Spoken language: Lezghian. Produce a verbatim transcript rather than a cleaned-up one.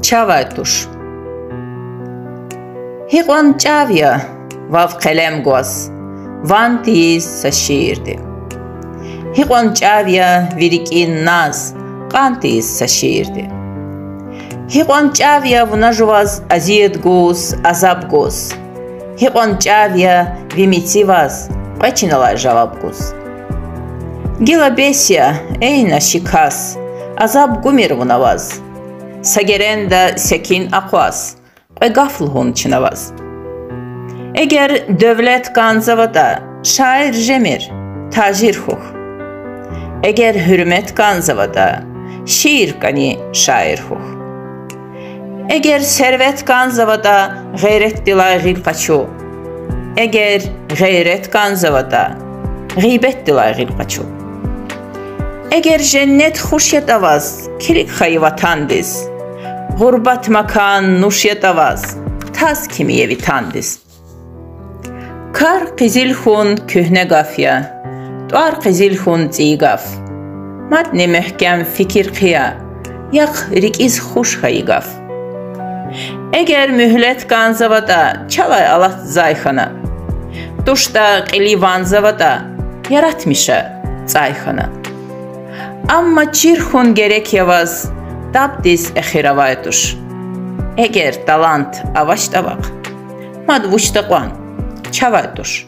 Чавай туш. Гьикьван чӀав я вав къелем гваз, ван тийиз са шиирди. Гьикьван чӀав я ви рикӀин наз, кьан тийиз са шиирди. Гьикьван чӀав я вуна жуваз азият гуз, азаб гуз. Гьикьван чӀав я ви мециваз, кьве чиналай жаваб гуз. Гила бес я, эй наши кас, азаб гумир вуна ваз. Са геренда секин акъваз, кьве гаф лугьун чна ваз. Эгер девлет кӀанзаватӀа, шаир жемир, тажир хьухь. Эгер гьуьрмет кӀанзаватӀа, шиир кӀани шаир хьухь. Эгер сервет кӀанзаватӀа, гъейретдилай гъил къачу. Эгер гъейрет кӀанзаватӀа, гъибетдилай гъил къачу. Эгер женнет хуш ятӀа ваз, килиг хьайи ватандиз. Гъурбат макан нуш ятӀа ваз, таз кими я ви тандиз. Кар къизил хьун куьгьне гаф я, тӀвар къизил хьун цӀийи гаф. Мадни мягькем фикир хъия, яхъ рикӀиз хуш хьайи гаф. Эгер муьгьлет кӀанзаватӀа, чалай алат зай хьана. ТуштӀа кьили ванзаватӀа, яратмиша цӀай хьана. Амма чир хьун герек я ваз, табдиз эхир авай туш. Эгер талант авачтӀа вахъ, мад вучда кьван, чавай туш.